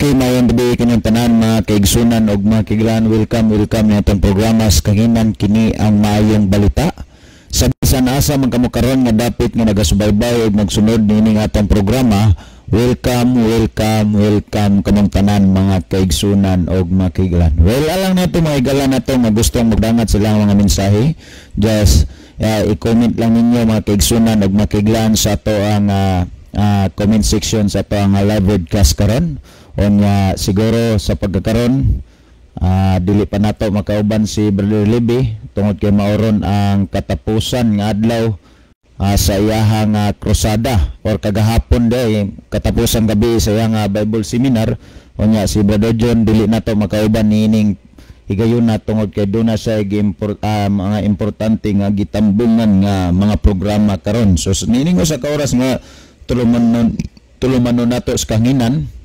Okay, mayong gabi kanyang tanan, mga kaigsunan og mga kiglan. Welcome, welcome ni atong programa sa Kahanginan, kini ang maayong balita. Sa bisan asa man kamo karon nga dapit nga nagasubaybay og nagsunod niining atong programa, welcome, welcome, welcome kamong tanan, mga kaigsunan og mga kiglan. Well, alang nato mga higala nato nga gustong magdangat silang mga mensahe, just i-comment lang ninyo, mga kaigsunan og mga kiglan, sa ato ang comment section sa ato ang live broadcast karon. Unya siguro sa pagkakaron, dili pa nato makauban si Brother Libby tungod kay maoron ang katapusan nga adlaw sa iyahang krusada or kagahapon day katapusan gabi sa iyang Bible seminar. Unya si Brother John dili nato makauban niining higayuna tungod kay duna siya mga importante nga gitambungan nga mga programa karon. So niining usa ka oras nga tulumanon nato sa kahanginan,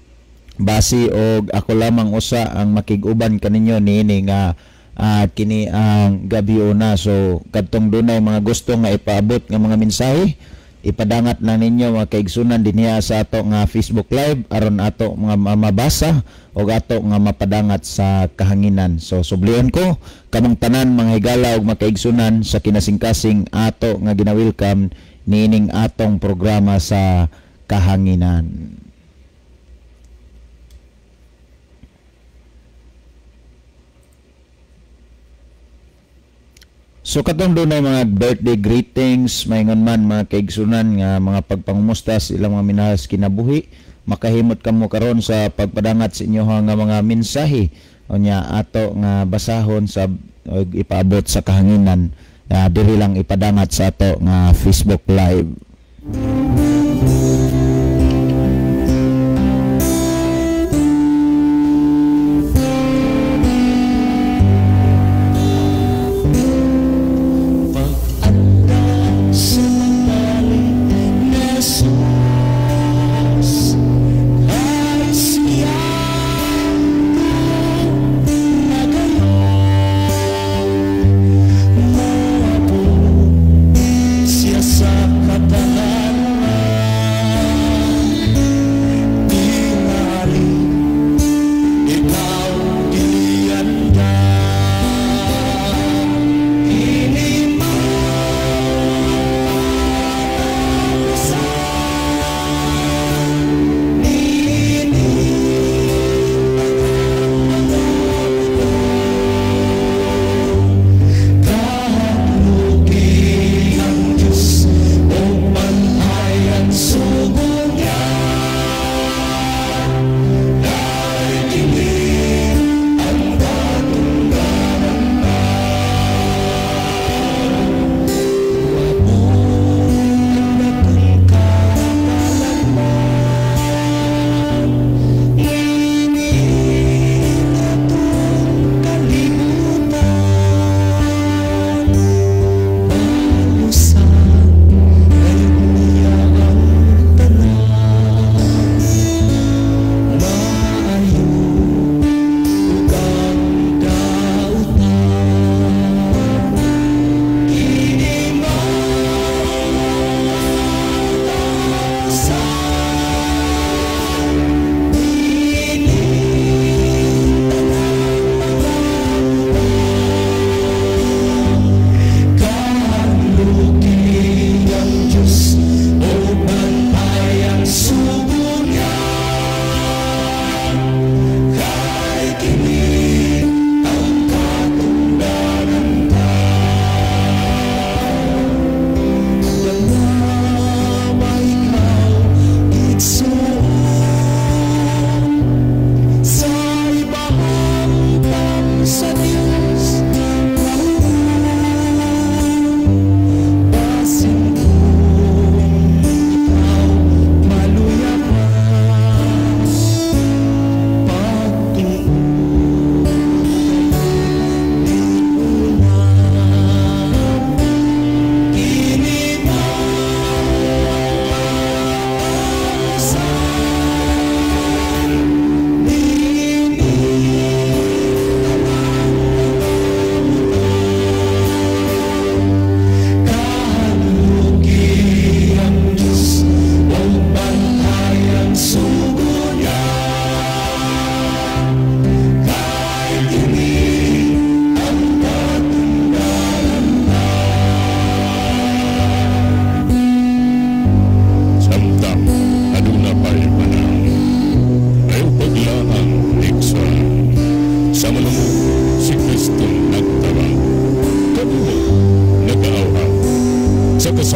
basi og ako lamang usa ang makig-uban kaninyo niini nga kini ang gabi una. So kadtong dunay mga gusto nga ipaabot nga mga mensahe, ipadangat lang ninyo, mga kaigsunan, dinhiya sa ato nga Facebook Live aron ato mga mabasa og ato nga mapadangat sa kahanginan. So sublion ko kamong tanan, mga higala ug mga kaigsunan, sa kinasingkasing ato nga gina-welcome niining atong programa sa kahanginan. So katong dunay mga birthday greetings, maingon man, mga kaigsunan, nga mga pagpangumusta sa ilang mga minahal sa kinabuhi, makahimot kamo karon sa pagpadangat sa inyohang nga mga mensahe. Unya ato nga basahon sa og ipaabot sa kahanginan, diri lang ipadangat sa ato nga Facebook Live. Siya sa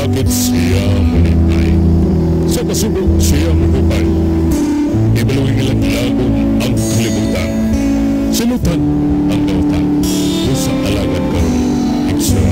Sakit siya mulipay, sa kasubo siya muhupay. Ibaluhin ilang lagom ang kalibutan, silutan ang dautan, sa alagad karon igsoon.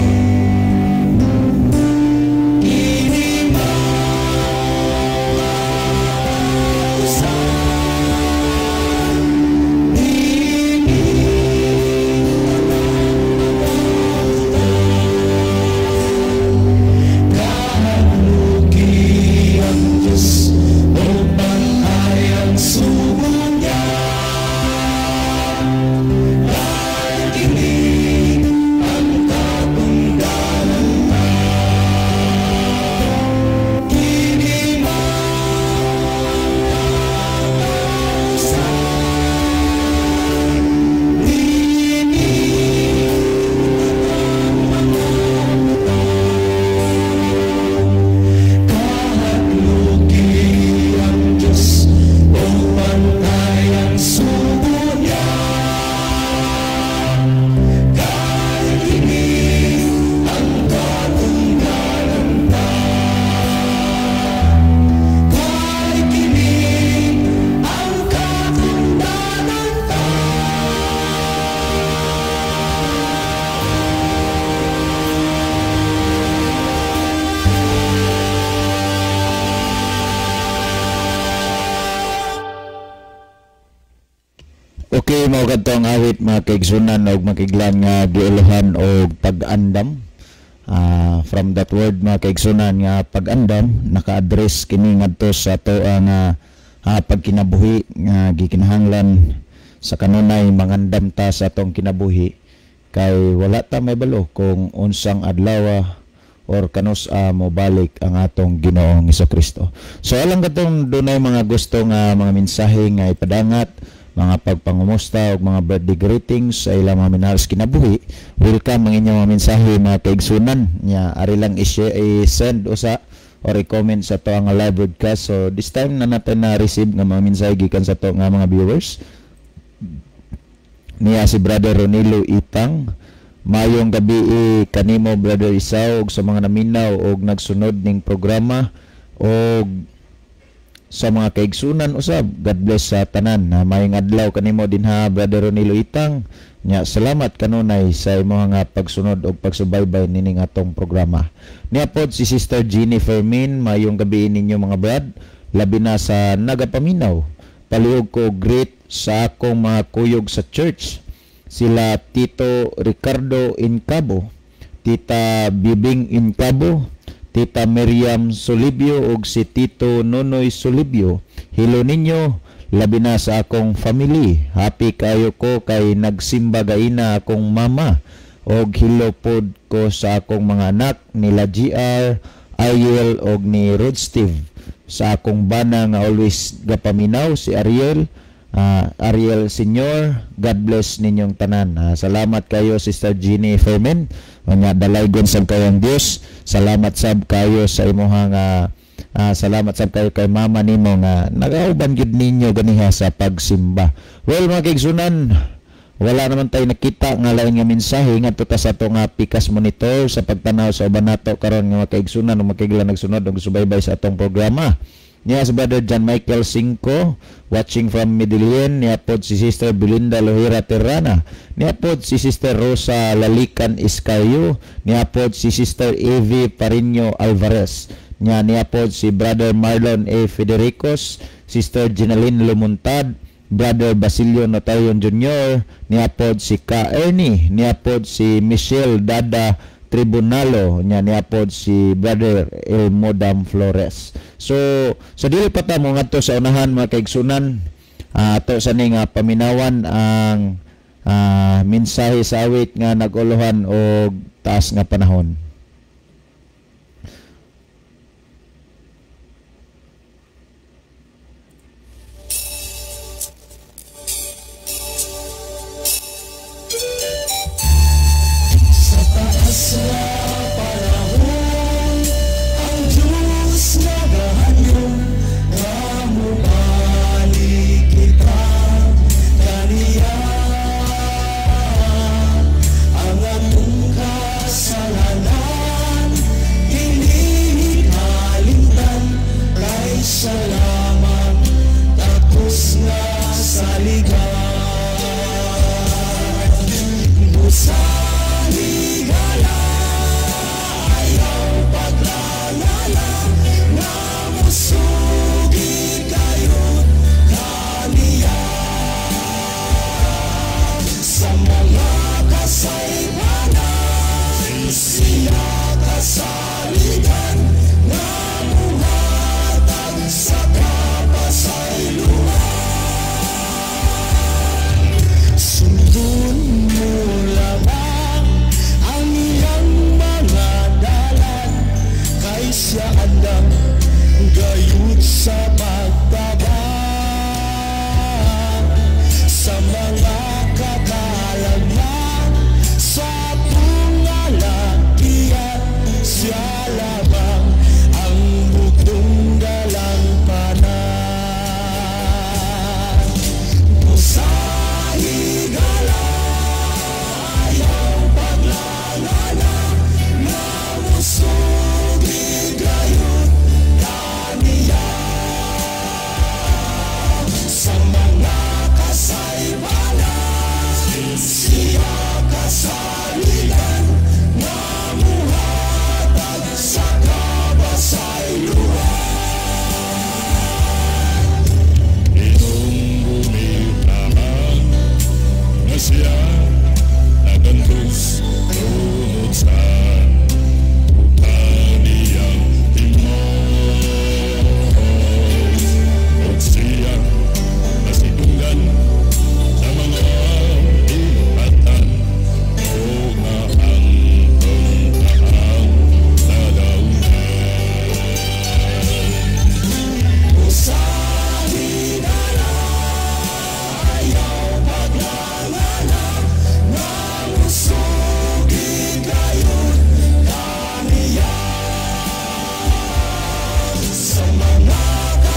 Okay, mao kadto ang awit mga kaigsunan og makiglan nga giuluhan og pag-andam. From that word mga kaigsunan nga pag-andam, naka-address kini ngadto sa atoa nga pagkinabuhi nga gikinahanglan sa kanunay mangandam ta sa atong kinabuhi kay wala ta may balo kung unsang adlaw or kanus-a mobalik ang atong Ginoong Hesukristo. So alang katong dunay mga gusto nga mga mensahe nga ipadangat, mga pagpangumusta o mga birthday greetings sa ilang mga minahal sa kinabuhi, welcome ang inyong mga mensahe mga kaigsunan nya. Ari lang i-send usa or i-comment sa to ang live broadcast. So this time na natin na receive nga mga mensahe gikan sa to nga mga viewers. Niya si Brother Ronilo Itang, mayong gabi kanimo Brother Isaw og sa mga naminaw og nagsunod ning programa og sa mga kaigsunan usab. God bless sa tanan. Maayong adlaw kanimo dinha Brother Ronilo Itang. Nya salamat kanunay sa imong nga pagsunod og pagsubaybay nining atong programa. Niya pod si Sister Jeannie Fermin, maayong gabi ninyo mga brad, labi na sa nagapaminaw. Palihog ko greet sa akong mga kuyog sa church, sila Tito Ricardo Incabo, Tita Bibing Incabo, Tita Miriam Solibio ug si Tito Nonoy Solibio. Hello ninyo, labi na sa akong family. Happy kayo ko kay nagsimba gaina akong mama. Og hello pod ko sa akong mga anak nila GR, Ariel og ni Rod Steve. Sa akong bana nga always gapaminaw si Ariel, Ariel Senior. God bless ninyong tanan. Salamat kayo Sister Jeannie Fermin. Nga dalaygon sab kayo ang Dios. Salamat sab kayo sa imuhang salamat sab kayo kay mama nimo nga nagauban gyud ninyo ganiha sa pagsimba. Well mga kaigsunan, wala naman tayo nakita nga lain nga mensahe ngadto ta sa ato nga pikas monitor sa pagtanaw sa uban nato karon nga mga kaigsunan ug makigla nagsunod og subaybay sa atong programa. Niya si Brother John Michael Cinco, watching from Medellin. Niya pod si Sister Belinda Lohira Terrana. Niya pod si Sister Rosa Lalican Iscayo. Niya pod si Sister Evie Parino Alvarez. Niya pod si Brother Marlon A. Federicos, Sister Ginaline Lumuntad, Brother Basilio Notarion Jr., niya pod si Ka Ernie, niya pod si Michelle Dada Tribunalo, niya pod si Brother Elmodam Flores. So sa dili pa ta mo ngadto sa unahan mga kaigsunan, ato sa ning paminawan ang mensahe sa awit nga nag-uluhan og taas nga panahon. Ang atong kasalanan.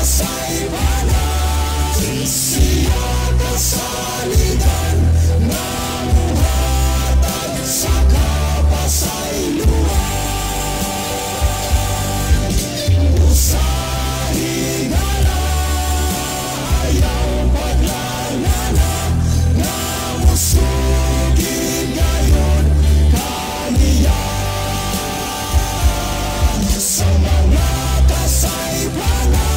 Kasaypanan, siya kasaligan nga muhatag sa kapasayloan. Usahay higala, ayaw paglalala, nga musugid gayon kaniya. Sa mga kasaypanan,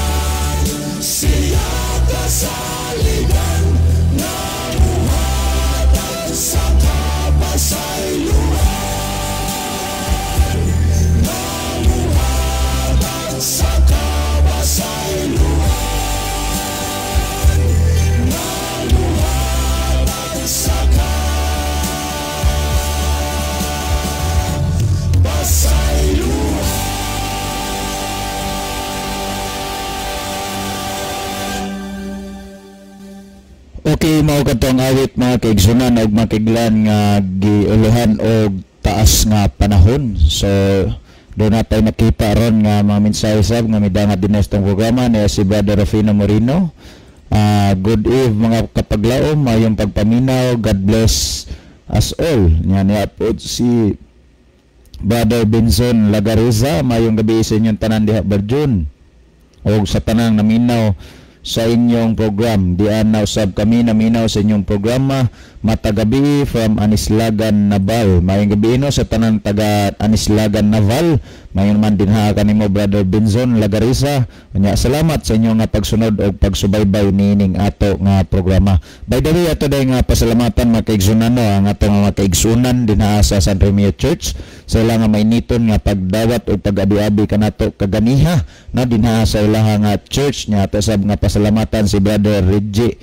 siya kasaligan nga muhatag sa kapasayloan. Nga muhatag sa kapasayloan. Nga muhatag sa kapasayloan. Okay, mao kadto ang awit, mga kaigsunan ug mga kaiglan, nga giuluhan og "Taas nga Panahon". So do na tayo nakita ron nga mga mensahe sab nga midangat din sa programa niya si Brother Rufino Moreno. Good eve, mga kapaglaom, mayong pagpaminaw, God bless us all. Nya niya po si Brother Benson Lagariza, mayong gabi sa inyong tanan diha, Barjun. Og sa tanang naminaw sa inyong program. Diyan na usab kami naminaw sa inyong programa. Matagabi from Anislagan Naval. Mayong gabi no sa tanang taga Anislagan Naval. Mayon man dinha kanimo, Brother Benson Lagarisa. Unya salamat sa inyong nga pagsunod og pagsubaybay niining ato nga programa. By the way, ato day nga pasalamatan, mga kaigsunan, no, ang atong mga kaigsunan dinha sa San Remio Church sa ila nga mainiton nga pagdawat og pag-abi-abi kanato kaganiha no dinha sa ilaha nga church nya. Ato sab nga pasalamatan si Brother Reggie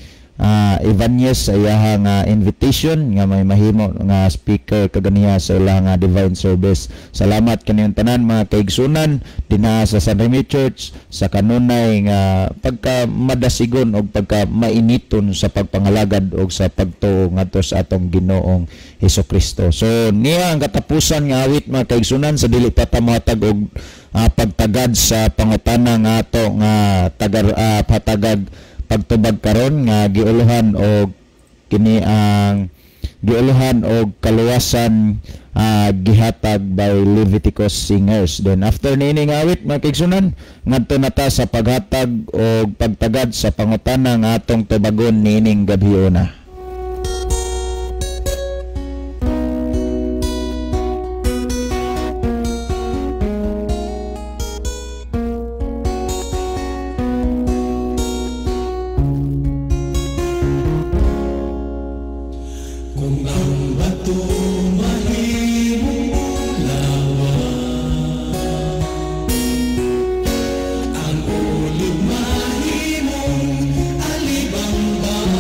Ibanez sa iyaha nga invitation nga may mahimo nga speaker kaganiha sa ilaha nga divine service. Salamat kaniyong tanan, mga kaigsunan dinha sa San Remy Church, sa kanunay nga pagka madasigon og pagka mainiton sa pagpangalagad og sa pagtuo ngadto sa atong Ginoong Hesukristo. So niya ang katapusan nga awit, mga kaigsunan, sa dili pa ta mohatag og pagtagad sa pangutana nga ato nga tagar patagag pagtubag karon nga giuluhan og kini ang giuluhan og "Kaluwasan Gihatag" by Leviticus Singers. Then after niini nga awit, mga kaigsunan, ngadto na ta sa paghatag og pagtagad sa pangutana nga atong tubagon niining gabhiona. Kung ang bato mahimong bulawan, ang ulib mahimong alibambang,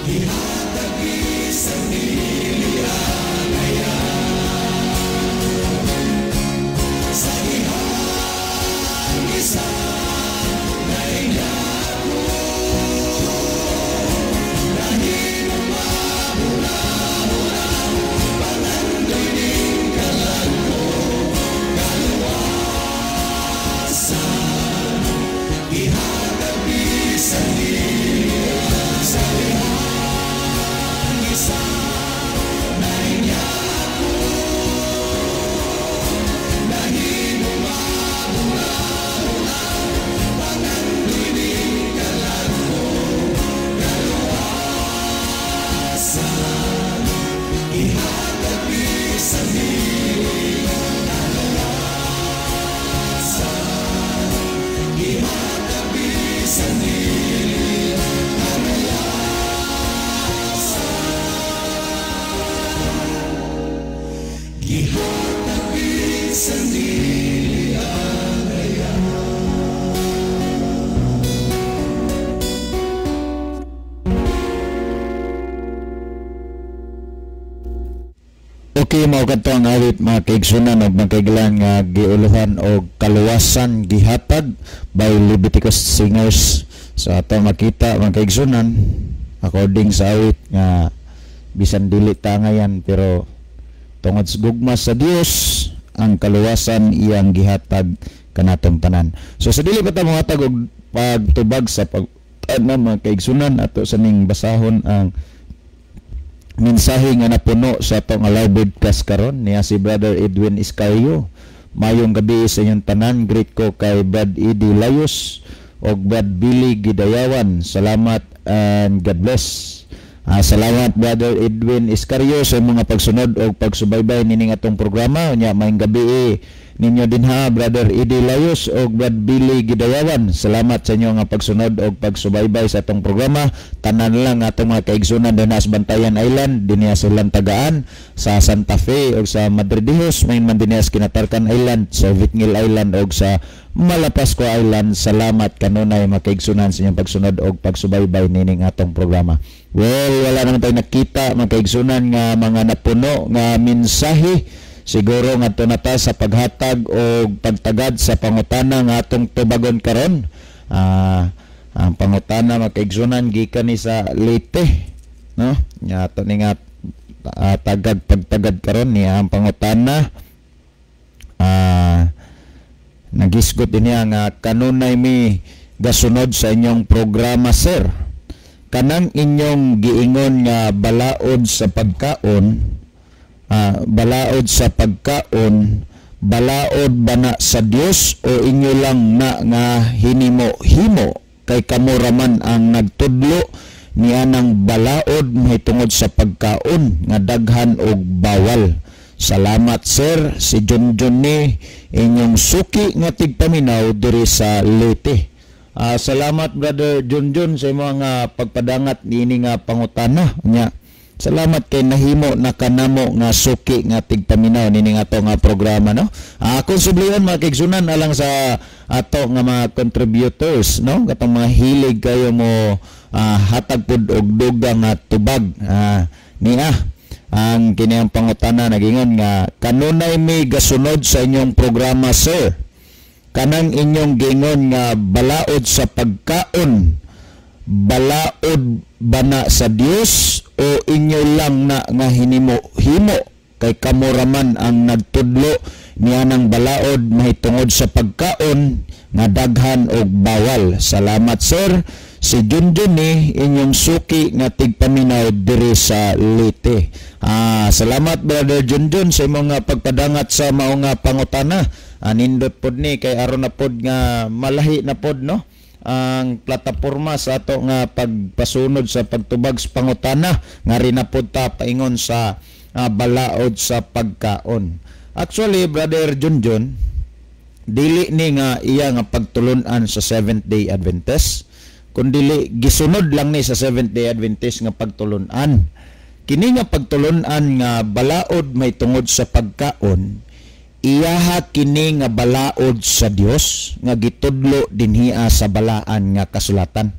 Gihatag bisan dili angayan. Sa dihang gisanay niya ako, nahimong mahuna-huna, pangandoy ning kalag ko, kaluwasan. Gihatag bisan dili. Sa dihang gisanay niya ako, nahimong mahuna-huna, pangandoy ning kalag ko, kaluwasan. Gihatag bisan dili kaluwasan. Gihatag bisan dili kaluwasan. Gihatag bisan dili angayan. Okay, mao kadto ang awit, mga kaigsunan og mga kaiglan, nga giuluhan og "Kaluwasan Gihatag" by Leviticus Singers. So ato makita, mga kaigsunan, according sa awit nga bisan dili tangayan, pero tungod sa gugma sa Dios, ang kaluwasan iyang gihatag kanatong tanan. So sa dili pa ta mohatag og pagtubag sa pag ana, mga kaigsunan, ato sa ning basahon ang mensahe nga napuno sa atong live broadcast karon niya si Brother Edwin Iscario. "Mayong gabi sa inyong tanan. Greet ko kay Brad Eddie Layos og Brad Billy Gidayawan. Salamat and God bless." Salamat, Brother Edwin Iscario, sa mga pagsunod og pagsubaybay nining atong programa. Unya maayong gabi ninyo din ha, Brother Eddie Layos og Brad Billy Gidayawan. Salamat sa inyo nga pagsunod og pagsubaybay sa atong programa. Tanan lang atong mga kaigsunan dinha sa Bantayan Island, dinhi sa Lantagaan, sa Santa Fe og sa Madridejos, main man dinhi sa Kinatarkan Island, sa Vitngil Island og sa Malapascua Island. Salamat kanunay, mga kaigsunan, sa inyong pagsunod og pagsubaybay nining atong programa. Well, wala naman tayo nakita, mga kaigsunan, nga mga napuno nga mensahe. Siguro nga na ta sa paghatag o pagtagad sa pangutana nga atong tubagon karon. Ang pangutana, mga kaigsunan, gikan ni sa Leyte, no? Nga ato ni nga tagad pagtagad karon niya ang pangutana. Nagisgot din niya nga, "Kanunay mi gasunod sa inyong programa, sir. Kanang inyong giingon nga balaod sa pagkaon, balaod sa pagkaon, balaod ba na sa Dios o inyo lang na nga hinimo himo? Kay kamo raman ang nagtudlo niya ng balaod mahitungod sa pagkaon nga daghan og bawal. Salamat, sir. Si John John ni inyong suki nga tigpaminaw diri sa Leyte." Salamat, Brother John John, sa imong nga pagpadangat niini nga pangutana nya. Salamat kay nahimo na kanamo nga suki nga tigpaminaw nini nga ato nga programa, no. Kung sublihan, mga kaigsunan, alang sa ato nga mga contributors, no, katong mga hilig kayo mo hatag pud og dugang nga tubag, niya ang kiniyang pangutana. Nagingon nga, "Kanunay mi gasunod sa inyong programa, sir. Kanang inyong gingon nga balaod sa pagkaon, balaod ba na sa Dios o inyo lang na nga hinimo himo? Kay kamo raman ang nagtudlo niya ng balaod mahitungod sa pagkaon nga daghan og bawal. Salamat, sir. Si Junjun ni inyong suki nga tigpaminaw diri sa Leyte." Salamat, Brother Junjun, sa imong nga pagpadangat sa mao nga pangutana. Nindot pod ni kay aron na pod nga malahi na pod, no, ang plataporma sa ato nga pagpasunod sa pagtubag sa pangutana nga rin na pod ta paingon sa balaod sa pagkaon. Actually, Brother Junjun, dili ni nga iya nga pagtulunan sa Seventh Day Adventist, kundili gisunod lang ni sa Seventh Day Adventist nga pagtulunan. Kini nga pagtulunan nga balaod may tungod sa pagkaon, iyaha kini nga balaod sa Dios nga gitudlo dinhia sa balaan nga kasulatan.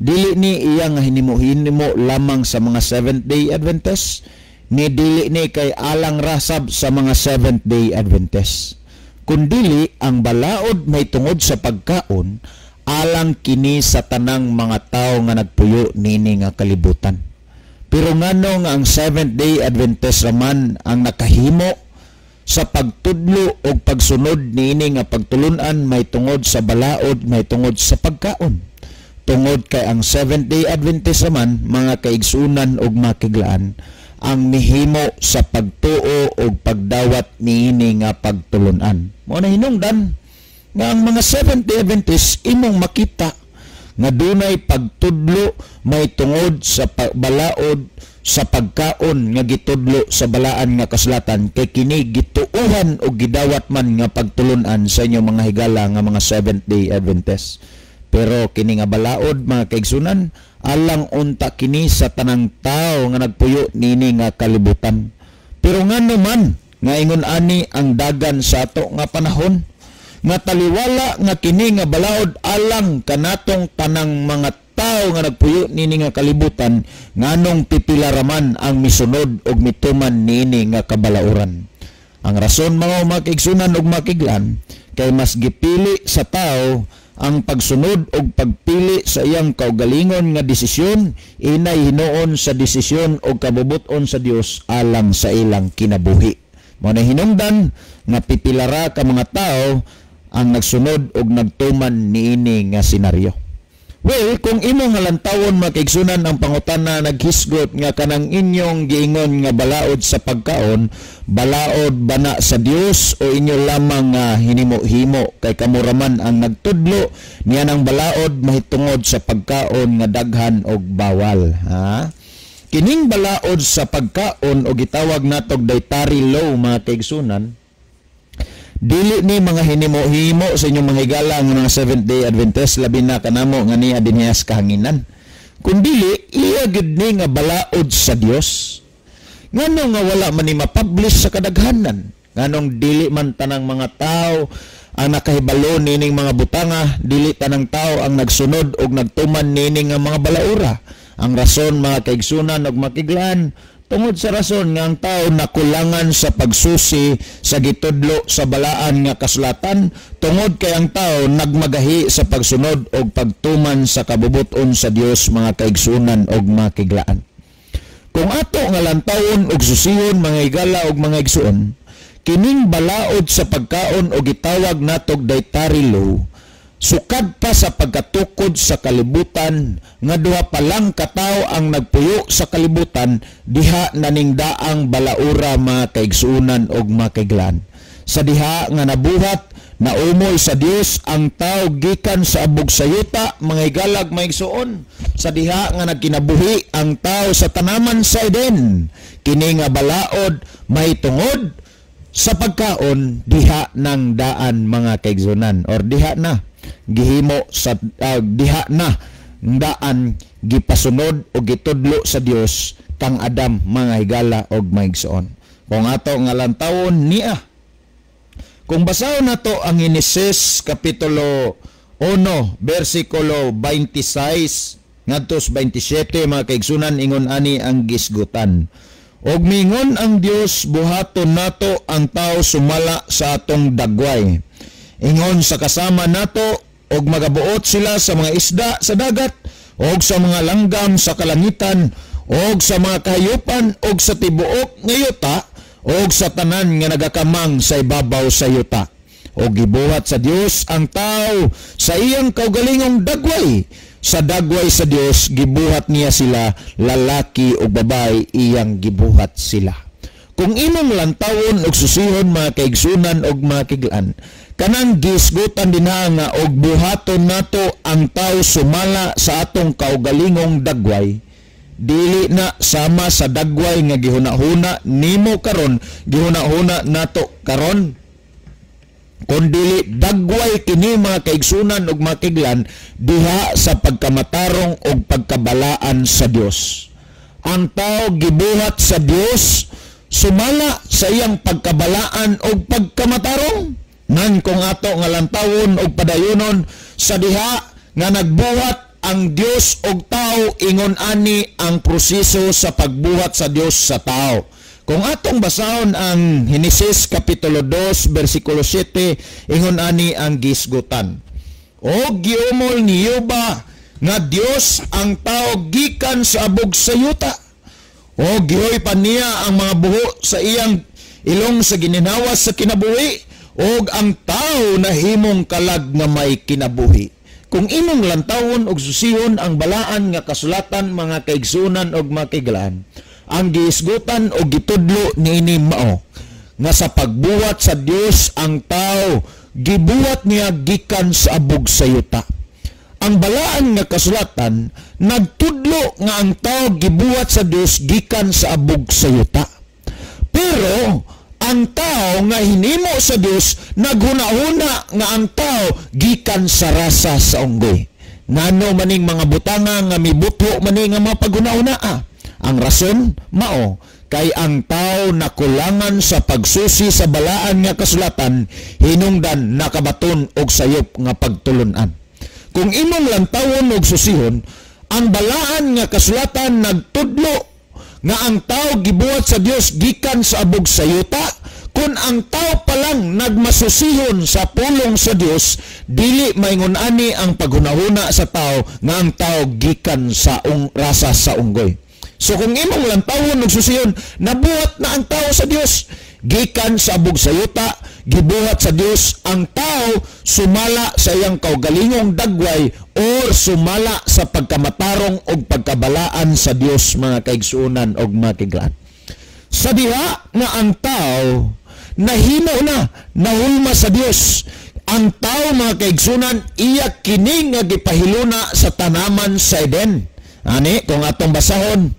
Dili ni iya nga hinimo-hinimo lamang sa mga Seventh Day Adventist, ni dili ni kay alang rasab sa mga Seventh Day Adventist. Kundili ang balaod may tungod sa pagkaon alang kini sa tanang mga tao nga nagpuyo nini nga kalibutan. Pero ngano nga ang Seventh Day Adventist raman ang nakahimo sa pagtudlo o pagsunod niini nga pagtulunan may tungod sa balaod may tungod sa pagkaon? Tungod kay ang Seventh Day Adventist raman, mga kaigsunan og makiglaan, ang mihimo sa pagtuo og pagdawat niini nga pagtulunan. Mao na hinungdan nga ang mga Seventh Day Adventist imong makita nga dunay pagtudlo may tungod sa balaod sa pagkaon nga gitudlo sa balaan nga kasulatan, kay kini gituohan og gidawat man nga pagtulunan sa inyong mga higala nga mga Seventh Day Adventist. Pero kini nga balaod, mga kaigsunan, alang unta kini sa tanang tao nga nagpuyo niini nga kalibutan. Pero ngano man nga ingon ani ang dagan sa ato nga panahon, nga taliwala nga kini nga balaod alang kanatong tanang mga tao nga nagpuyo niini nga kalibutan, nganong pipila raman ang misunod og mituman niini nga kabalauran? Ang rason, mga makiigsunan og makiglan, kay mas gipili sa tao ang pagsunod og pagpili sa iyang kaugalingon nga desisyon inay hinuon sa desisyon og kabubuton sa Dios alang sa ilang kinabuhi. Mao na hinungdan nga pipilara ka mga tao ang nagsunod og nagtuman niini nga senaryo. Well, kung imo nga lantawon, makiigsunan, ang pangutana naghisgot nga kanang inyong giingon nga balaod sa pagkaon, balaod ba na sa Dios o inyo lamang nga hinimo-himo kay kamuraman ang nagtudlo niya ng balaod mahitungod sa pagkaon nga daghan og bawal, ha? Kining balaod sa pagkaon o gitawag natog dietary law, mga kaigsunan, dili ni mga hinimo-himo sa inyong mga higala nga mga Seventh Day Adventist, labi na kanamo nga niya dinhiyas kahanginan. Kundili iya gid ni nga balaod sa Dios. Ngano nga wala man ni ma-publish sa kadaghanan? Nganong dili man tanang mga tao ang nakahibalo nining mga butanga, dili tanang tao ang nagsunod og nagtuman nining nga mga balaura? Ang rason, mga kaigsunan og makiglaan, tungod sa rason nga ang tao nakulangan sa pagsusi sa gitudlo sa balaan nga kasulatan, tungod kay ang tao nagmagahi sa pagsunod og pagtuman sa kabubuton sa Dios, mga kaigsunan og makiglaan. Kung ato nga lantawon og susihon, mga higala og mga igsuon, kining balaod sa pagkaon o gitawag natog dietary law, sukad pa sa pagkatukod sa kalibutan nga duha pa lang katawo ang nagpuyo sa kalibutan, diha naningdaang balaura, mga kaigsuonan og makiglan. Sa diha nga nabuhat, naumoy sa Dios ang tao gikan sa abog sa yuta, mga higalag maigsuon. Sa diha nga nagkinabuhi ang tao sa tanaman sa Eden, kini nga balaod mahitungod sa pagkaon diha nang daan, mga kaigsuonan, or diha na gihimo sa diha na daan gipasunod o gitudlo sa Dios kang Adam, mga higala og maigsoon. Kung ato nga lantawon niya, kung basahon nato ang Genesis kapitulo 1 bersikulo 26 ngadto 27, mga kaigsunan, ingon ani ang gisgutan. "Og mingon ang Dios, buhaton nato ang tao sumala sa atong dagway, ingon sa kasama nato, og magabuot sila sa mga isda sa dagat, og sa mga langgam sa kalangitan, og sa mga kahayupan, og sa tibuok nga yuta, og sa tanan nga nagakamang sa ibabaw sa yuta." Og gibuhat sa Dios ang tao sa iyang kaugalingong dagway. Sa dagway sa Dios gibuhat niya sila, lalaki o babae iyang gibuhat sila. Kung imong lantawon og susihon, mga kaigsunan og mga kiglaan, kanang gisgutan dinha nga og buhaton nato ang tao sumala sa atong kaugalingong dagway, dili na sama sa dagway nga gihuna-huna nimo karon, gihuna-huna nato karon, kundili dagway kini, mga kaigsunan ug mga kiglan, diha sa pagkamatarong ug pagkabalaan sa Dios. Ang tao gibuhat sa Dios sumala sa iyang pagkabalaan ug pagkamatarong. Ngan kung ato nga lantawon ug padayunon sa diha nga nagbuhat ang Dios og tao, ingon ani ang proseso sa pagbuhat sa Dios sa tao. Kung atong basahon ang Henesis kapitulo 2 bersikulo 7, ingon ani ang gisgutan. O giumol ni Yuba nga Dios ang tao gikan sa abog sa yuta. O gihoy pa niya ang mga buho sa iyang ilong sa gininhawas sa kinabuhi, og ang tao nahimong kalag nga may kinabuhi. Kung imong lantawon og susihon ang balaan nga kasulatan, mga kaigsunan og mga kaiglaan, ang giisgutan o gitudlo niini mao nga sa pagbuhat sa Dios ang tao gibuhat niya gikan sa abog sa yuta. Ang balaan nga kasulatan nagtudlo nga ang tao gibuhat sa Dios gikan sa abog sa yuta. Pero ang tao nga hinimo sa Dios naghuna-huna nga ang tao gikan sa rasa sa unggoy. Ngano maning mga butanga nga mibutho maning nga mga paghuna-huna? Ang rason mao kay ang tao nakulangan sa pagsusi sa balaan nga kasulatan, hinungdan nakabaton og sayop nga pagtulun-an. Kung imong lantawon og susihon ang balaan nga kasulatan nagtudlo nga ang tao gibuhat sa Dios gikan sa abog sa yuta, kung ang tao pa lang nagmasusihon sa pulong sa Dios, dili maingon ani ang paghunahuna sa tao nga ang tao gikan sa rasa sa unggoy. So kung imong lantawon og susihon, nabuhat na ang tao sa Dios gikan sa abog sa yuta, gibuhat sa Dios ang tao sumala sa iyang kaugalingong dagway or sumala sa pagkamatarong og pagkabalaan sa Dios, mga kaigsuonan og mga kaiglaan. Sa diha nga ang tao nahimo na, nahulma sa Dios, ang tao, mga kaigsuonan, iya kini nga gipahiluna sa tanaman sa Eden. Ani kung atong basahon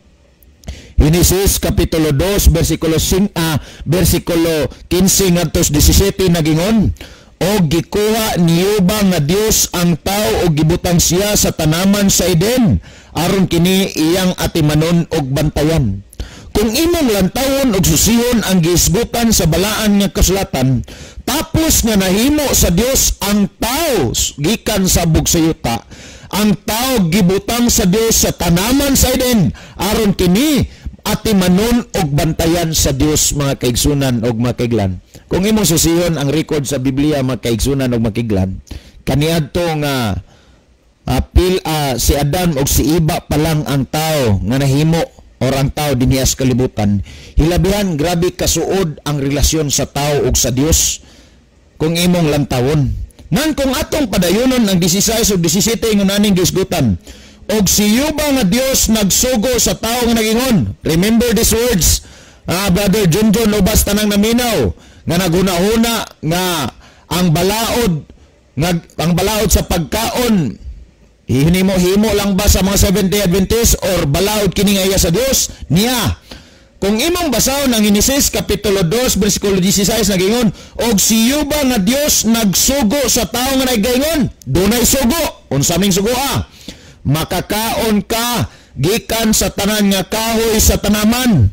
Henesis kapitulo 2 bersikulo 5, bersikulo 15 ngadto 17, nagingon, o gikuha niyuba nga Dios ang tao og gibutang siya sa tanaman sa Eden aron kini iyang atimanon og bantayan. Kung imong lantawon og susihon ang gihisgutan sa balaan nga kasulatan, tapos nga nahimo sa Dios ang tao gikan sa abog sa yuta, ang tao gibutang sa Dios sa tanaman sa Eden aron kini atimanon og bantayan sa Dios, mga kaigsunan og mga kaiglan. Kung imong susihon ang record sa Biblia, mga kaigsunan og mga kaiglan, kaniadto nga si Adam og si Iba pa lang ang tao nga nahimo or ang tao dinhi sa kalibutan, hilabihan grabe kasuod ang relasyon sa tao og sa Dios kung imong lantawon. Nan kung atong padayonon ang 16 ug 17, ingon aning gisgutan, og si Yuba nga Dios nagsugo sa tao nga nagingon. Remember these words, Brother Junjun, ubas tanang naminaw nga naghunahuna nga ang balaod nga ang balaod sa pagkaon hinimo-himo lang ba sa mga Seventh-day Adventist or balaod kini nga iya sa Dios niya. Kung imong basahon ang Henesis kapitulo 2 bersikulo 16, nagingon, og si Yuba nga Dios nagsugo sa tao nga nagaingon, dunay sugo. Unsa ming sugoa? Makakaon ka gikan sa tanan nga kahoy sa tanaman,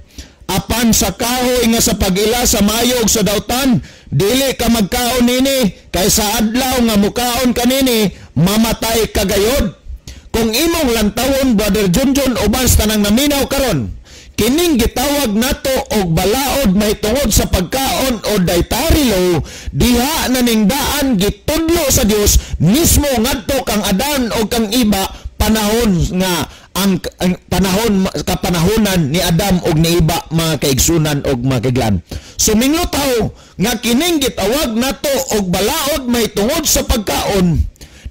apan sa kahoy nga sa pag-ila sa maayo ug sa dautan dili ka magkaon nini, kay sa adlaw nga mukaon kanini mamatay ka gayod. Kung imong lantawon, Brother Junjun, uban sa tanang naminaw karon, kining gitawag nato og balaod mahitungod sa pagkaon o dietary law, diha na ningdaan gitudlo sa Dios mismo ngadto kang Adan o kang Iba, panahon nga ang panahon kapanahonan ni Adam og ni Iba, mga kaigsunan og mga kaiglan. Suminglo tawo nga kining gitawag nato og balaod mahitungod sa pagkaon,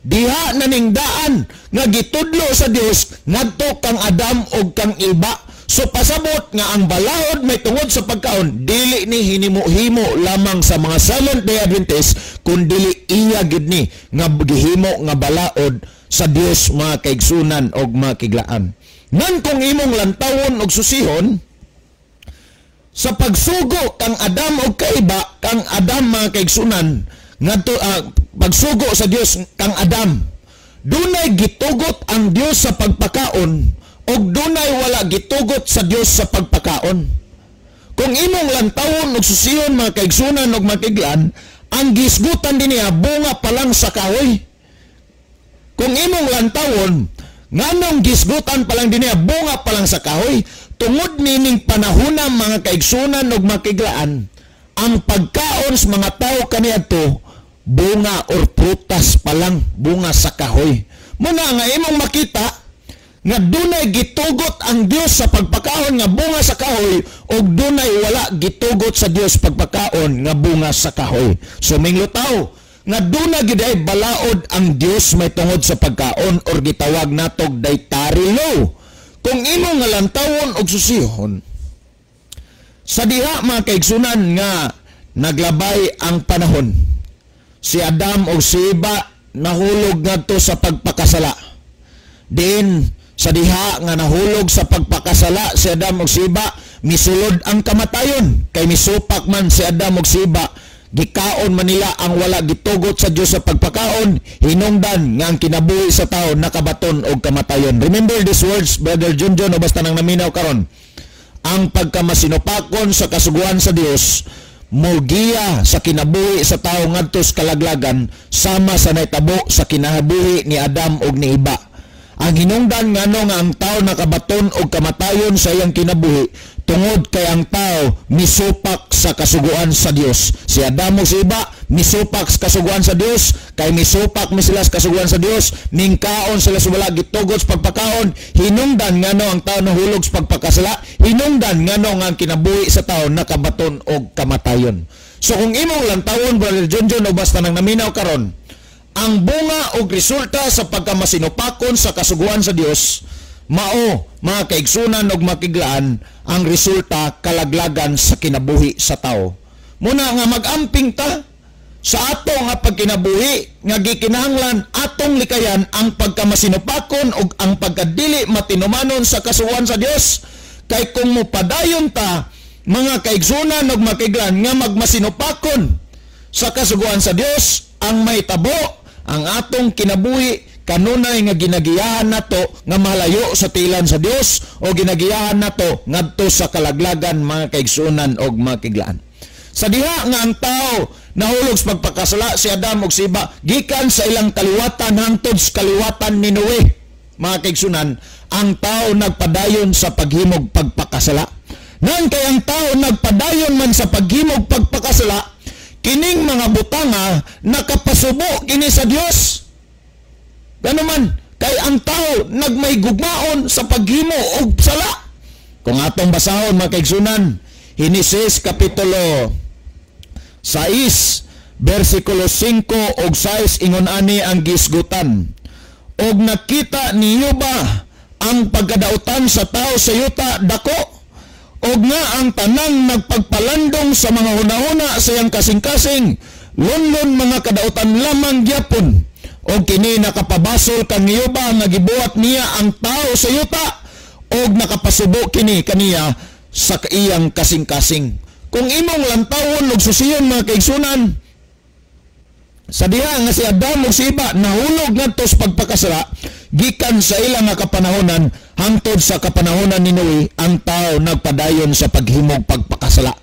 diha na ningdaan nga gitudlo sa Dios ngadto kang Adam og kang Iba. So pasabot nga ang balaod may tungod sa pagkaon dili ni hinimo-himo lamang sa mga Seventh-day Adventist, kun dili iya gid ni nga gihimo nga balaod sa Dios, mga kaigsunan og mga kiglaan. Ngan kung imong lantawon og susihon sa pagsugo kang Adam og kaiba, kang Adam, mga kaigsunan, ngadto pagsugo sa Dios kang Adam, dunay gitugot ang Dios sa pagpakaon og dunay wala gitugot sa Dios sa pagpakaon. Kung imong lantawon og susihon, mga kaigsunan og mga kaiglaan, ang gisgutan dinhi bunga pa lang sa kahoy. Kung imong lantawon, Nganong gisgutan pa lang dinhi, bunga pa lang sa kahoy? Tungod nining panahona, mga kaigsunan ug makiglaan, ang pagkaon sa mga tao kaniadto bunga or prutas pa lang, bunga sa kahoy. Muna nga imong makita nga dunay gitugot ang Dios sa pagpakaon nga bunga sa kahoy ug dunay wala gitugot sa Dios pagpakaon nga bunga sa kahoy. So minglutaw nga duna gid ay balaod ang Dios may tungod sa pagkaon or gitawag natog dietary law. Kung imong nga lantawon og susihon sa diha, mga kaigsunan, nga naglabay ang panahon, si Adam o si Eva nahulog ngadto sa pagpakasala. Din sa diha nga nahulog sa pagpakasala si Adam ug si Eva, misulod ang kamatayon kay misupak man si Adam ug si Eva, gikaon man nila ang wala gitugot sa Dios sa pagpakaon. Hinungdan nga ang kinabuhi sa tao nakabaton og kamatayon. Remember these words, Brother Junjun, o basta nang naminaw karon: ang pagkamasinupakon sa kasuguan sa Dios mogiya sa kinabuhi sa tao ngadto sa kalaglagan, sama sa nahitabo sa kinabuhi ni Adam ug ni Eva. Ang hinungdan ngano nga ang tao nakabaton og kamatayon sa iyang kinabuhi, tungod kay ang tao misupak sa kasuguan sa Dios. Si Adam ug si Eva misupak sa kasuguan sa Dios, kay misupak mi sila sa kasuguan sa Dios, mingkaon sila sa wala gitugot sa pagpakaon. Hinungdan ngano ang tao nahulog sa pagpakasala, hinungdan ngano nga ang kinabuhi sa tao nakabaton og kamatayon. So kung imong lantawon, Brother Junjun, o basta nang naminaw karon, ang bunga o resulta sa pagkamasinupakon sa kasuguan sa Dios mao, mga kaigsunan og makiglaan, ang resulta kalaglagan sa kinabuhi sa tao. Muna nga magamping ta sa ato nga pagkinabuhi nga gikinahanglan atong likayan ang pagkamasinupakon ug ang pagkadili matinumanon sa kasuguan sa Dios, kay kung mopadayon ta, mga kaigsunan ug makiglaan, nga magmasinupakon sa kasuguan sa Dios, ang mahitabo ang atong kinabuhi kanunay nga ginagiyahan nato nga malayo sa tilan sa Dios o ginagiyahan nato ngadto sa kalaglagan, mga kaigsunan og makiglaan. Sa diha nga ang tao nahulog sa pagpakasala, si Adam ug si Eva, gikan sa ilang kaliwatan hangtod sa kaliwatan ni Noe, mga kaigsunan, ang tao nagpadayon sa paghimog pagpakasala. Ngan kay ang tao nagpadayon man sa paghimog pagpakasala, kining mga butanga nakapasubo kini sa Dios. Gano man kay ang tao nagmay gugmaon sa paghimo og sala. Kung atong basahon, mga kaigsunan, Henesis kapitulo 6 bersikulo 5 og 6, ingon ani ang gisgutan: "Og nakita ni Jehova ang pagkadautan sa tao sa yuta dako, og nga ang tanang nagpagpalandong sa mga hunahuna sa iyang kasing-kasing lunlun mga kadautan lamang gyapon. Og kini nakapabasol kang Jehova nga gibuhat niya ang tao sa yuta, og nakapasubo kini kaniya sa iyang kasing-kasing." Kung imong lantawon og susiyon, mga kaigsunan, sa diha nga si Adam ug si Eva nahulog ngadto sa pagpakasala, gikan sa ilang nga kapanahonan hangtod sa kapanahonan ni Noe, ang tao nagpadayon sa paghimog pagpakasala.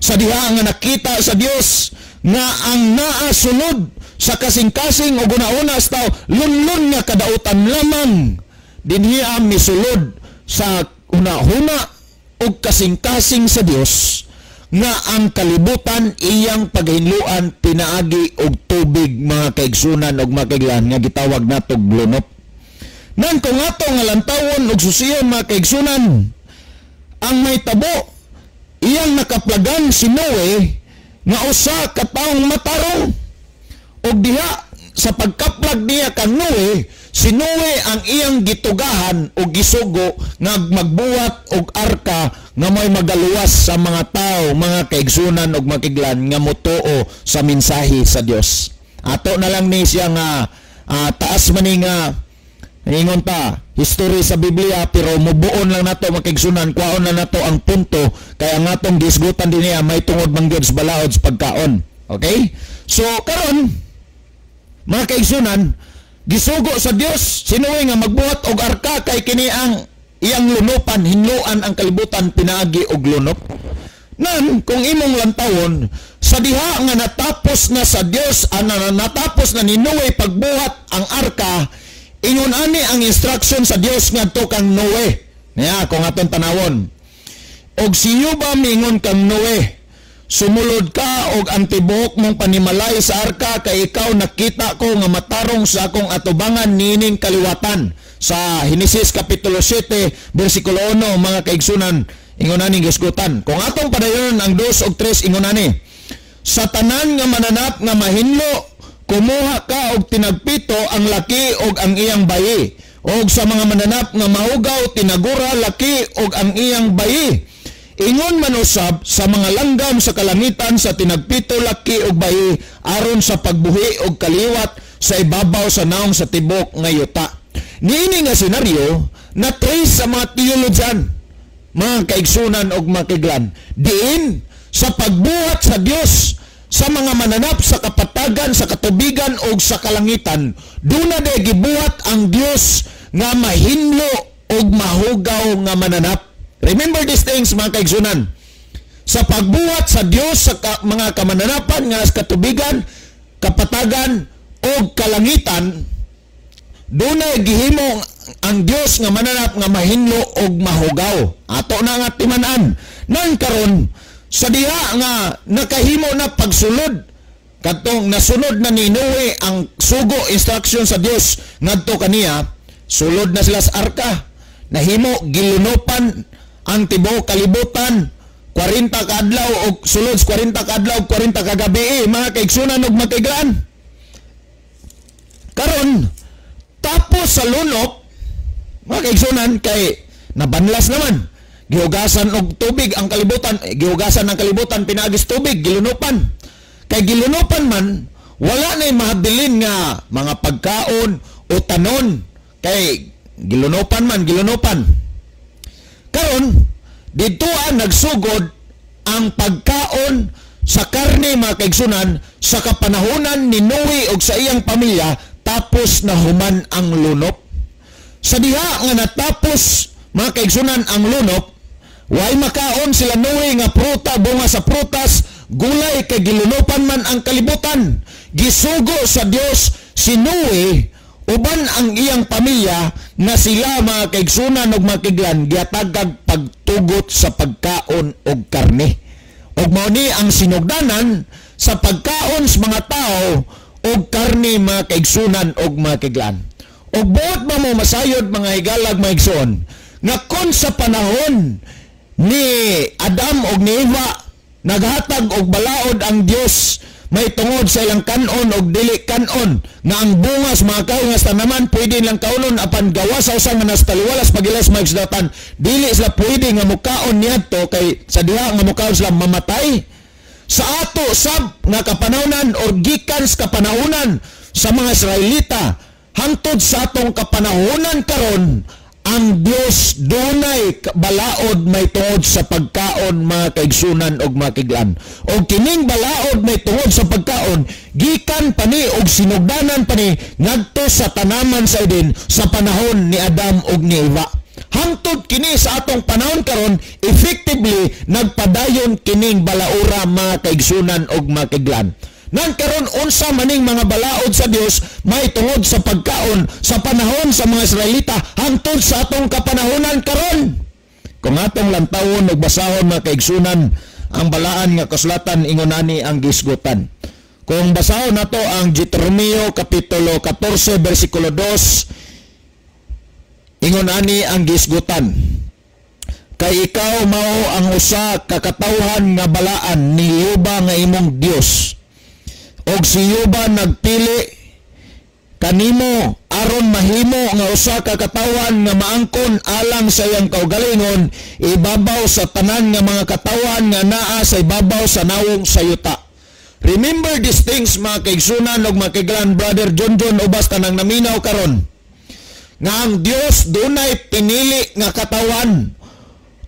Sa diha nga nakita sa Dios nga ang naa sulod sa kasing-kasing o guna-una sa tao lunlun nga kadautan lamang, dinhi ang misulod sa una-huna og kasing-kasing sa Dios nga ang kalibutan iyang paghinluan pinaagi og tubig, mga kaigsunan og makiglan, nga gitawag natog lunop. Nan kung ato nga lantawon og susiyon, mga kaigsunan, ang mahitabo, iyang nakaplagan si Noe nga usa ka taong matarong, og diha sa pagkaplag niya kang Noe, si Noe ang iyang gitugahan o gisugo nga magbuhat og arka nga may magaluwas sa mga tao, mga kaigsunan og makiglan, nga motuo sa mensahe sa Dios. Ato na lang ni siya nga taas man ni nga ingon ta history sa Biblia, pero mubuon lang nato, mga kaigsunan, kwaon lang nato ang punto kay ang atong gisgutan din niya may tungod man gyud sa balaod sa pagkaon. Okay? So karon, mga kaigsunan, gisugo sa Dios si Noe nga magbuhat og arka kay kini ang iyang lunupan, hinluan ang kalibutan pinaagi og lunop. Nan kung imong lantawon sa diha nga natapos na sa Dios, natapos na ni Noe pagbuhat ang arka, Ingon ani ang instruction sa Dios ngadto kang Noe. Niya kung atong tanawon. Og si Jehova miingon kang Noe, "Sumulod ka og ang tibuok mong panimalay sa arka kay ikaw nakita ko nga matarong sa akong atubangan niining kaliwatan." Sa Henesis kapitulo 7 bersikulo 1, mga kaigsunan, ingon ani gisgutan. Kung atong padayon ang 2 ug 3, ingon ani: "Sa tanan nga mananap nga mahinlo, kumuha ka og tinagpito, ang laki og ang iyang bayi, og sa mga mananap nga mahugaw, tinagura, laki og ang iyang bayi. Ingon man usab sa mga langgam sa kalangitan, sa tinagpito, laki og bayi, aron sa pagbuhi og kaliwat sa ibabaw sa naong sa tibok nga yuta." Niini nga senaryo na trace sa mga theologian, mga kaigsunan og makiglan, diin sa pagbuhat sa Dios sa mga mananap sa kapatagan, sa katubigan og sa kalangitan, duna de gibuhat ang Dios nga mahinlo og mahugaw nga mananap. Remember these things, mga kaigsunan. Sa pagbuhat sa Dios sa mga kamananapan nga sa katubigan, kapatagan og kalangitan, dunay gihimo ang Dios nga mananap nga mahinlo og mahugaw. Ato na nga timan-an. Nang karon sa diha nga nakahimo na pagsulod, katong nasunod na ni Noe ang sugo, instruction sa Dios ngadto kaniya, sulod na sila sa arka. Nahimo gilunopan ang tibuok kalibutan 40 kaadlaw og sulod sa 40 kaadlaw og 40 kagabi, mga kaigsunan og makiglaan. Karon tapos sa lunop, mga kaigsunan, kay nabanlas naman, gihugasan og tubig ang kalibutan, gihugasan ang kalibutan pinaagis tubig, gilunopan. Kay gilunopan man, wala na mahabilin nga mga pagkaon o tanon kay gilunopan man, gilunopan. Karon dito ang nagsugod ang pagkaon sa karne, mga kaigsunan, sa kapanahonan ni Noe og sa iyang pamilya, tapos na human ang lunop. Sa diha nga natapos, mga kaigsunan, ang lunop, way makaon sila Noe nga pruta, bunga sa prutas, gulay, kay gilunopan man ang kalibutan. Gisugo sa Dios si Noe uban ang iyang pamilya nga sila, mga kaigsunan ug makiglan, gihatagag pagtugot sa pagkaon og karne. Ug mao ni ang sinugdanan sa pagkaon sa mga tao og karne, mga kaigsunan og makiglan. Ug buot ba mo masayod, mga higalag, mga igsoon, nga kon sa panahon ni Adam og ni Eva naghatag og balaod ang Dios may tungod sa ilang kanon og dili kanon, nga ang bunga sa mga kahoy nga sa tanaman pwede lang kaunon, apan gawas sa usa nga nastaliwalas pagilas magsdatan, dili sila pwede nga mukaon niadto, kay sa diha nga mukaon sila mamatay? Sa ato sab nga kapanahonan or gikan sa kapanahonan sa mga Israelita hangtod sa atong kapanahonan karon, ang Dios dunay balaod may tungod sa pagkaon, mga kaigsunan og makiglan. Og kining balaod may tungod sa pagkaon gikan pa ni og sinugdanan pa ni ngadto sa tanaman sa Eden sa panahon ni Adam og ni Eva. Hangtod kini sa atong panahon karon, effectively nagpadayon kining balaura, mga kaigsunan og makiglan. Nang karon, unsa maning mga balaod sa Dios may tungod sa pagkaon sa panahon sa mga Israelita hangtod sa atong kapanahonan karon? Kung atong lantawon ug basahon, mga kaigsunan, ang balaan nga kasulatan, ingon ani ang gisgutan. Kung basahon nato ang Deuteronomio kapitulo 14 bersikulo 2, ingon ani ang gisgutan: "Kay ikaw mao ang usa ka katawhan nga balaan ni Jehova nga imong Dios, og si Jehova nagpili kanimo aron mahimo nga usa ka katawhan nga maangkon alang sa iyang kaugalingon ibabaw sa tanan nga mga katawhan nga naa sa ibabaw sa nawong sa yuta." Remember these things, mga kaigsunan ug mga kaiglan, Brother John John, ubas tanang naminaw karon, nga ang Dios dunay pinili nga katawan,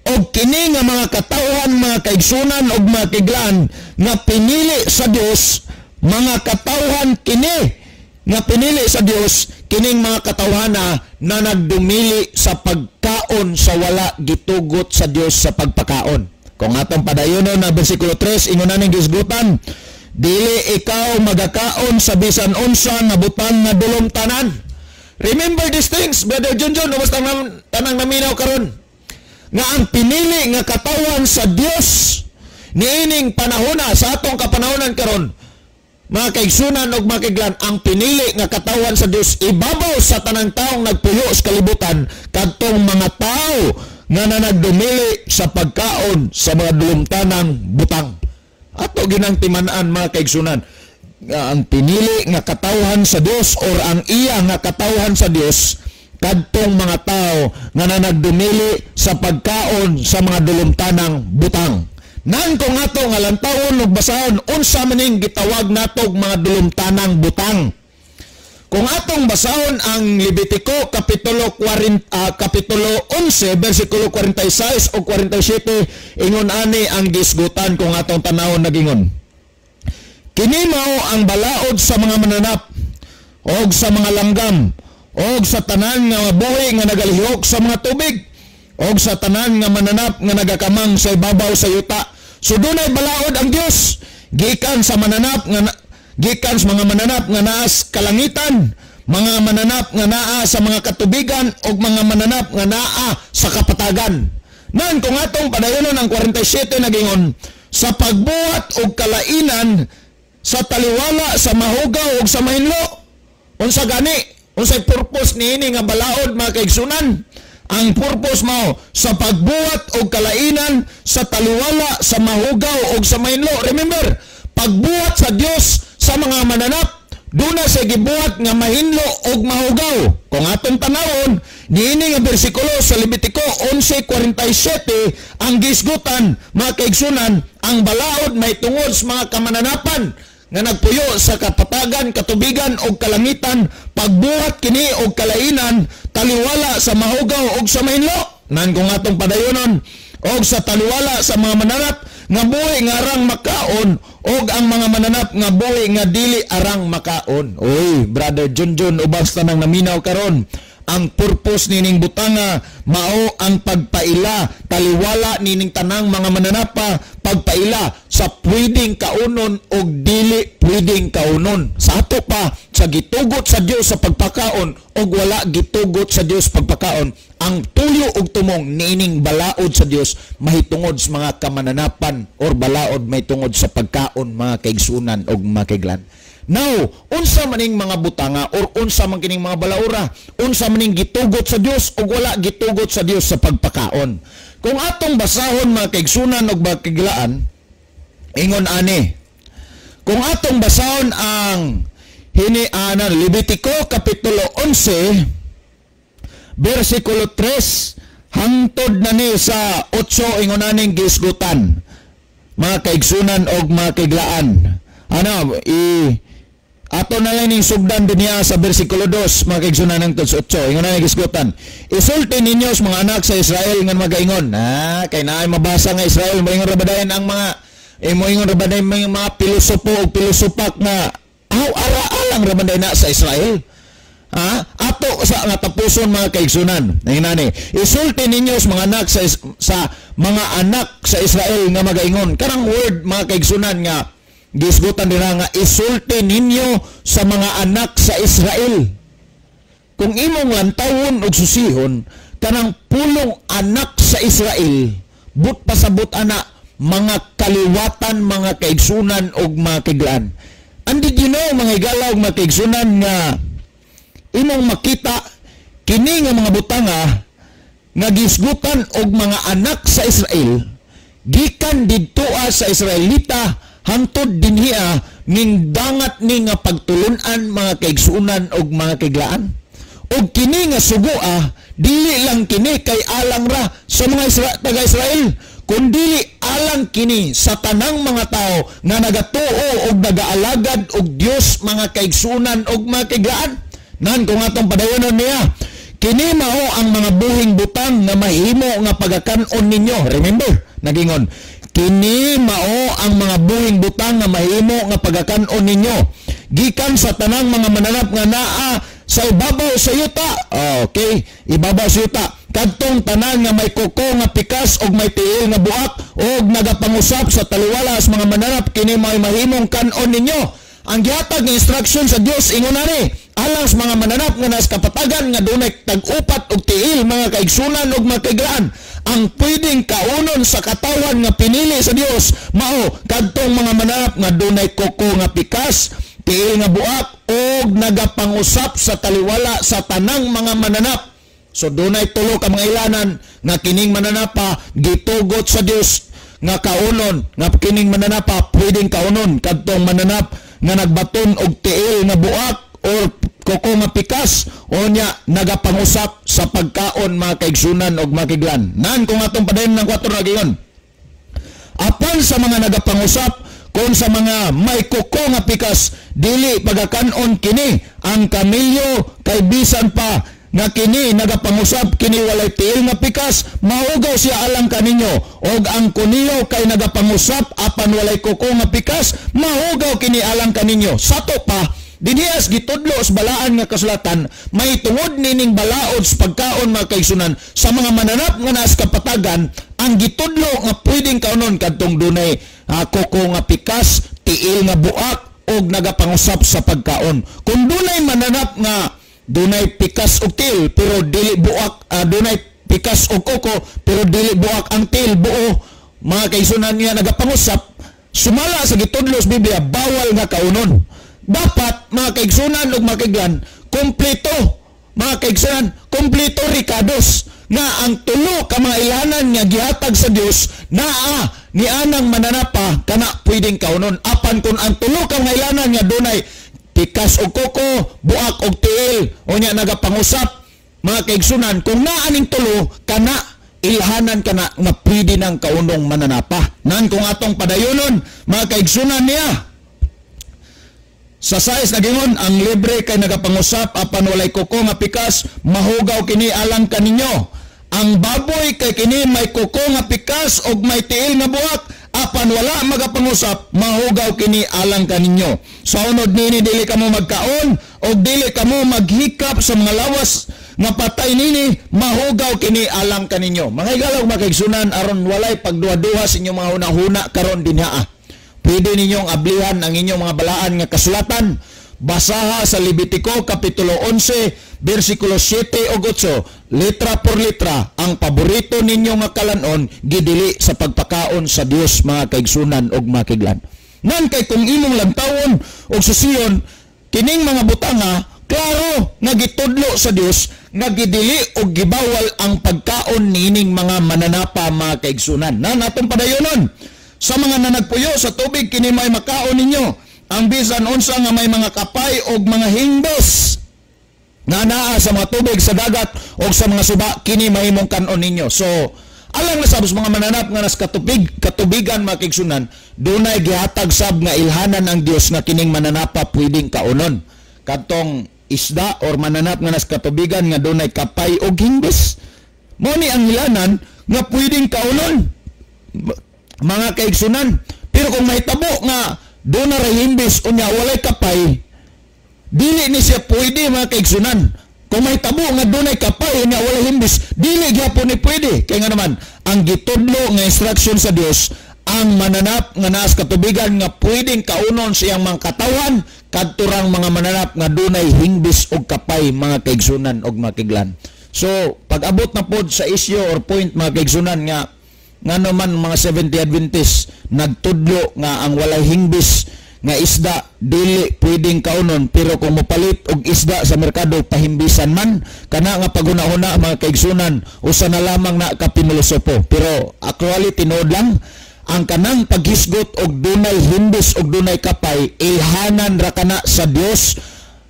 og kini nga mga katawhan, mga kaigsunan ug mga kaiglan, nga pinili sa Dios, mga katawhan kini nga pinili sa Dios, kining mga katawhana na nagdumili sa pagkaon sa wala gitugot sa Dios sa pagpakaon. Kung atong padayonon na bersikulo 3, ingon aning gisgutan: "Dili ikaw magakaon sa bisan unsa nga butang nga dulom tanan." Remember these things, Brother Junjun, basta tanang naminaw karon nga ang pinili nga katawan sa Dios niining panahona, sa atong kapanahonan karon, mga kaigsunan og mga kaiglan, ang pinili nga katawan sa Dios ibabaw sa tanang taong nagpuyo sa kalibutan kadtong mga tao nga nanagdumili sa pagkaon sa mga dulumtanang butang. Ato ginang timan-an, mga kaigsunan, nga ang pinili nga katawhan sa Dios or ang iya nga katawhan sa Dios kadtong mga tao nga nanagdumili sa pagkaon sa mga dulumtanang butang. Nan kung ato nga lantawon ug basahon unsa maning gitawag natog mga dulumtanang butang. Kung atong basahon ang Levitico kapitulo 40, kapitulo 11 bersikulo 46 o 47, ingon ani ang gisgutan kung atong tanawon nagingon. Kini mao ang balaod sa mga mananap og sa mga langgam og sa tanan nga buhi nga nagalihok sa mga tubig og sa tanan nga mananap nga nagakamang sa ibabaw sa yuta. So dunay balaod ang Dios gikan sa mananap nga gikan sa mga mananap nga naa sa kalangitan, mga mananap nga naa sa mga katubigan og mga mananap nga naa sa kapatagan. Nan kung atong padayonon ang 47 nagingon sa pagbuhat og kalainan sa taliwala sa mahugaw og sa mahinlo. Unsa gani? Unsay purpose niini nga balaod, mga kaigsunan? Ang purpose mao sa pagbuhat og kalainan sa taliwala sa mahugaw og sa mahinlo. Remember, pagbuhat sa Dios sa mga mananap, duna sa gibuhat nga mahinlo og mahugaw. Kung atong tanawon niini nga bersikulo sa Levitico 11:47, ang gisgutan, mga kaigsunan, ang balaod may tungod sa mga kamananapan nga nagpuyo sa kapatagan, katubigan og kalangitan, pagbuhat kini og kalainan taliwala sa mahugaw og sa mahinlo. Nan kung atong padayonon, og sa taliwala sa mga mananap nga buhi nga arang makaon og ang mga mananap nga buhi nga dili arang makaon. Oy, Brother Junjun, ubas tanang naminaw karon, ang purpose nining butanga mao ang pagpaila taliwala nining tanang mga mananapa, pagpaila sa pwedeng kaunon og dili pwedeng kaunon. Sa ato pa sa gitugot sa Dios sa pagpakaon og wala gitugot sa Dios pagpakaon, ang tuyo og tumong niining balaod sa Dios mahitungod sa mga kamananapan or balaod mahitungod sa pagkaon, mga kaigsunan og mga kaiglan. Now, unsa maning mga butanga or unsa man kining mga balaura? Unsa maning gitugot sa Dios og wala gitugot sa Dios sa pagpakaon? Kung atong basahon, mga kaigsunan og mga kaiglaan, ingon ani. Kung atong basahon ang hinianan Levitico kapitulo 11 bersikulo 3 hangtod na ni sa 8, ingon aning gisgutan, mga kaigsunan og mga kaiglaan. Ano, i ato na lang ning sugdan dinhiya sa bersikulo 2, mga kaigsunan, hangtod sa 8. Ingon na gisgutan. Isulti ninyo sa mga anak sa Israel nga magaingon. Ah, kay naay mabasa nga Israel, moingon ra ba dayon ang mga moingon ra ba dayon mga pilosopo ug pilosopak nga aw ara alang ra man na sa Israel. Ha? Ato sa nga tapuson, mga kaigsunan. Inani, isulti ninyo sa mga anak sa mga anak sa Israel nga magaingon. Kanang word, mga kaigsunan, nga gisgutan nila nga isulti ninyo sa mga anak sa Israel. Kung imong lantawon og susihon kanang pulong anak sa Israel, but pasabot ana mga kaliwatan, mga kaigsunan og mga kaiglaan. And did you know, mga higala og mga kaigsunan, nga imong makita kini nga mga butanga nga gisgutan og mga anak sa Israel gikan didtoa sa Israelita hangtod dinhiya mingdangat ni nga pagtulunan, mga kaigsunan og mga kaiglaan? Og kini nga sugoa dili lang kini kay alang ra sa mga taga-Israel, kundili alang kini sa tanang mga tao nga nagatuo og nagaalagad og Dios, mga kaigsunan og mga kaiglaan. Nan kung atong padayonon niya, kini mao ang mga buhing butang nga mahimo nga pagakanon ninyo. Remember, nagingon, kini mao ang mga buhing butang nga mahimo nga pagakanon ninyo gikan sa tanang mga mananap nga naa sa ibabaw sa yuta. Okay, ibabaw sa yuta. Kadtong tanan nga may kuko nga pikas og may tiil nga buak og nagapangusap sa taliwala sa mga mananap, kini may mahimong kanon ninyo. Ang gihatag nga instruction sa Dios ingon ani, Alang sa mga mananap nga nas kapatagan nga dunay tag-upat og tiil, mga kaigsunan og mga kaiglaan, ang pwedeng kaunon sa katawan nga pinili sa Dios mao kadtong mga mananap nga dunay kuko nga pikas, tiil nga buak og nagapangusap sa taliwala sa tanang mga mananap. So dunay tulo ka mga ilanan nga kining mananapa gitugot sa Dios nga kaunon, nga kining mananapa pwedeng kaunon kadtong mananap nga nagbaton og tiil nga buak or kuko nga pikas o nya nagapangusap sa pagkaon, mga kaigsunan og mga kaiglaan. Nan kung atong padayon ng 4 na giyon. Apan sa mga nagapangusap kung sa mga may kuko nga pikas, dili pagakanon kini. Ang kamilyo kay bisan pa nga kini nagapangusap kini walay tiil nga pikas, mahugaw siya alang kaninyo. Og ang kuniyo kay nagapangusap apan walay kuko nga pikas, mahugaw kini alang kaninyo. Sato pa dinhiyas gitudlo sa balaan nga kasulatan, may tungod nining balaod sa pagkaon, mga kaigsunan, sa mga mananap nga naas kapatagan, ang gitudlo nga pwedeng kaunon kadtong dunay kuko nga pikas, tiil nga buak og nagapangusap sa pagkaon. Kung dunay mananap nga dunay pikas og tiil pero dili buak, dunay pikas og kuko pero dili buak ang tiil buo, mga kaigsunan, niya nagapangusap, sumala sa gitudlo sa Biblia, bawal nga kaunon. Dapat, mga kaigsunan ug mga kaiglan, kompleto, mga kaigsunan, kompleto rikados nga ang tulo ka mga ilanan nga gihatag sa Dios naa ni anang mananapa kana pwedeng kaunon. Apan kung ang tulo ka mga ilanan nga dunay pikas og kuko, buak og tiil o nya nagapangusap, mga kaigsunan, kung naa ning tulo kana ilhanan kana nga pwede nang kaunong mananapa. Nan kung atong padayonon, mga kaigsunan niya, sa sais nagingon, ang libre kay nagapangusap apan walay kuko nga pikas, mahugaw kini alang kaninyo. Ang baboy kay kini may kuko nga pikas og may tiil nga buak, apan wala magapangusap, mahugaw kini alang kaninyo. Sa unod nini dili kamo magkaon og dili kamo maghikap sa mga lawas nga patay nini, mahugaw kini alang kaninyo. Mga higalaw, mga kaigsunan, aron walay pagduha-duha sa inyong mga hunahuna karon dinhaa. Pwede ninyong ablihan ang inyong mga balaan nga kasulatan. Basaha sa Levitico Kapitulo 11, versikulo 7 ug 8, letra por letra, ang paborito ninyo nga kalanon gidili sa pagpakaon sa Dios, mga kaigsunan ug mga kaiglan. Nan kay kung imong lantawon og susiyon kining mga butanga, klaro nga gitudlo sa Dios nga gidili og gibawal ang pagkaon niining mga mananapa, mga kaigsunan. Nan atong padayonon. Sa mga nanagpuyo sa tubig kini may makaon ninyo ang bisan unsa nga may mga kapay og mga hingbes nga naa sa mga tubig sa dagat og sa mga suba, kini mahimong kanon ninyo. So alang na sab sa mga mananap nga nas katubigan, mga kaigsunan, dunay gihatag sab nga ilhanan ang Dios nga kining mananapa pwedeng kaunon. Kadtong isda or mananap nga nas katubigan nga dunay kapay og hingbes, mo ni ang ilanan nga pwedeng kaunon, mga kaigsunan. Pero kung mahitabo nga doon na himbis unya walay kapay, dili ni siya pwede, mga kaigsunan. Kung mahitabo nga dunay kapay unya walay himbis, dili gyapon ni pwede. Kaya nga naman ang gitudlo nga instruction sa Dios, ang mananap nga naas katubigan nga pwedeng kaunon sa iyang mga katawan, kadturang mga mananap nga dunay hingbis og kapay, mga kaigsunan og mga kaiglan. So pag abot na pod sa issue or point, mga kaigsunan, nga ngano man mga 70 Adventist nagtudlo nga ang walay hingbis nga isda dili pwedeng kaunon, pero kung mopalit og isda sa merkado pahimbisan man, kana nga paghuna-huna, mga kaigsunan, usa na lamang na kapinulosopo. Pero actually tinuod lang ang kanang paghisgot og dunay himbis og dunay kapay, ilhanan ra kana sa Dios,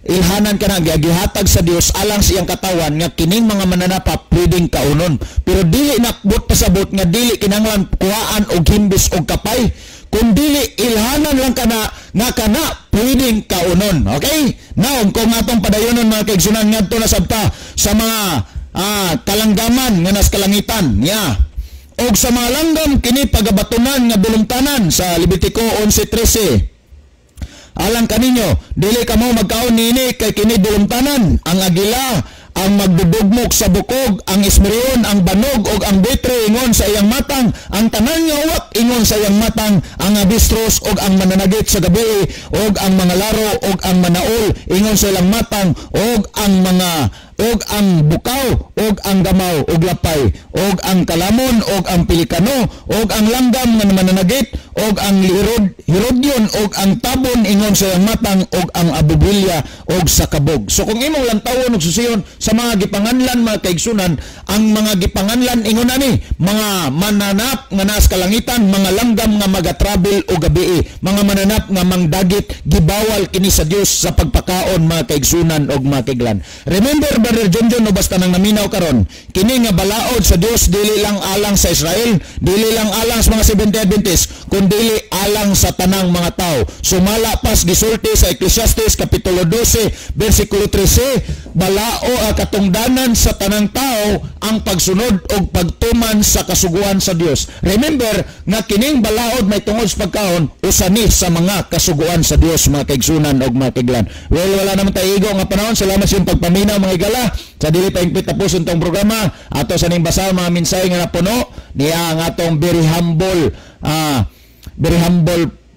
ilhanan kana gihatag sa Dios alang sa iyang katawan nga kining mga mananapa pwedeng kaunon. Pero dili nakbot pasabot nga dili kinahanglan kuhaan og himbis og kapay, kun dili ilhanan lang kana nga kana pwedeng kaunon. Okay? Now kung atong padayonon, mga kaigsunan, ngadto na sabta sa mga kalanggaman nga nas kalangitan niya. Og sa mga langgam kini pagabatunan nga bulungtanan sa Levitico 11:13. Alang kaninyo, dili kamo magkaon nini kay kini dulumtanan. Ang agila, Ang magdudugmok sa bukog, ang ismirion, ang banog og ang bitre ingon sa iyang matang, ang tanan nga uwak ingon sa iyang matang, ang abistros og ang mananagit sa gabi og ang mga laro og ang manaol ingon sa ilang matang, og ang mga og ang bukaw og ang gamaw og lapay og ang kalamon og ang pilikano og ang langgam nga mananagit og ang lirod Herodion og ang tabon ingon sa iyang matang og ang abubilya og sa kabog. So kung imong lantawon og susiyon sa mga gipanganlan, mga kaigsunan, ang mga gipanganlan ingon ani mga mananap nga naas kalangitan, mga langgam nga magatravel og gabii, mga mananap nga mangdagit, gibawal kini sa Dios sa pagpakaon, mga kaigsunan og mga kaiglan. Remember, Brother John John, no, basta nang naminaw karon, kini nga balaod sa Dios dili lang alang sa Israel, dili lang alang sa mga Seventh Adventist, kundi alang sa tanang mga tao. Sumala pas gisulti sa Ecclesiastes kapitulo 12 bersikulo 13, balao ang katungdanan sa tanang tao ang pagsunod og pagtuman sa kasuguan sa Dios. Remember nga kining balaod may tungod sa pagkaon usa ni sa mga kasuguan sa Dios, mga kaigsunan og mga kaiglan. Well, wala naman tayo igo nga panahon. Salamat sa iyong pagpaminaw, mga higala. Sa dili pa hingpit tapuson tong programa, ato sa ning basa mga mensahe nga napuno niya ang atong very humble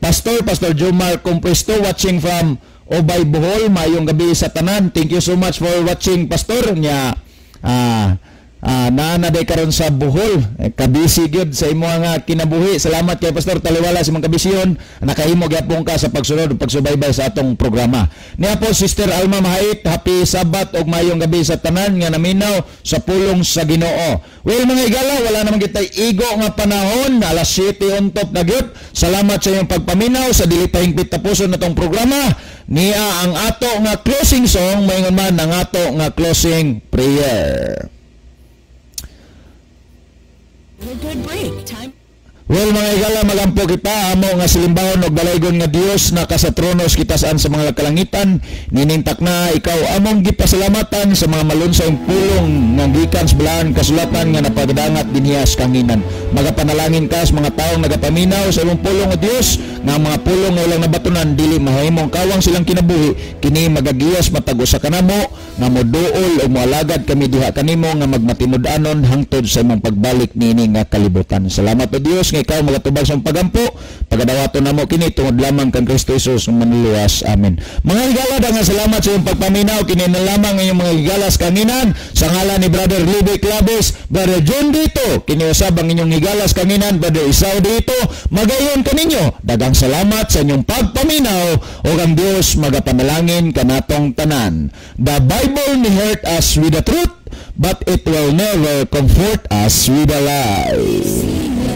pastor, Pastor Jomar Compresto, watching from Obay, Bohol. Mayong gabi sa tanan. Thank you so much for watching, Pastor. Nya naa na day karon sa Bohol. Eh, kabisi gyud sa imo nga kinabuhi. Salamat kay Pastor, taliwala sa mga kabisiyon, nakahimo gyapon ka sa pagsunod ug pagsubaybay sa atong programa. Niya po Sister Alma Mahait, happy Sabbath ug mayong gabi sa tanan nga naminaw sa pulong sa Ginoo. Well, mga higala, wala naman kitay igo nga panahon, alas 7 on top na gyud. Salamat sa iyong pagpaminaw sa dili pa hingpit tapuson na tong programa. Niya ang ato nga closing song, maingon man ang ato nga closing prayer. A good break. Time. Well, mga higala, magampo kita. Amo nga silimbahon og dalaygon nga Dios na sa trono sa kitasaan sa mga kalangitan. Ninintak na ikaw among gipasalamatan sa mga malunsay pulong nga gikan sa balaang kasulatan nga napagadangat dinhiya sa kanginan. Magapanalangin ka sa mga taong nagapaminaw sa imong pulong o Dios, nga ang mga pulong nga ilang nabatunan dili mahimong kawang silang kinabuhi, kini magagiyas matag usa kanamo nga moduol o moalagad kami diha kanimo nga magmatinud-anon hangtod sa imong pagbalik niini nga kalibutan. Salamat o Dios nga ikaw magatubag sa among pagampo. Pagadawaton namo kini tungod lamang kang Kristo Jesus nga manluluwas. Amen. Mga higala, daghang salamat sa iyong pagpaminaw. Kini na lamang ang inyong mga higala sa kanginan sa ngalan ni Brother Libby Claves, Brother John dito. Kini usab ang inyong higala sa kanginan, Brother Isao dito. Magayon kaninyo. Daghang salamat sa inyong pagpaminaw ug ang Dios magapanalangin kanatong tanan. The Bible may hurt us with the truth, but it will never comfort us with a lie.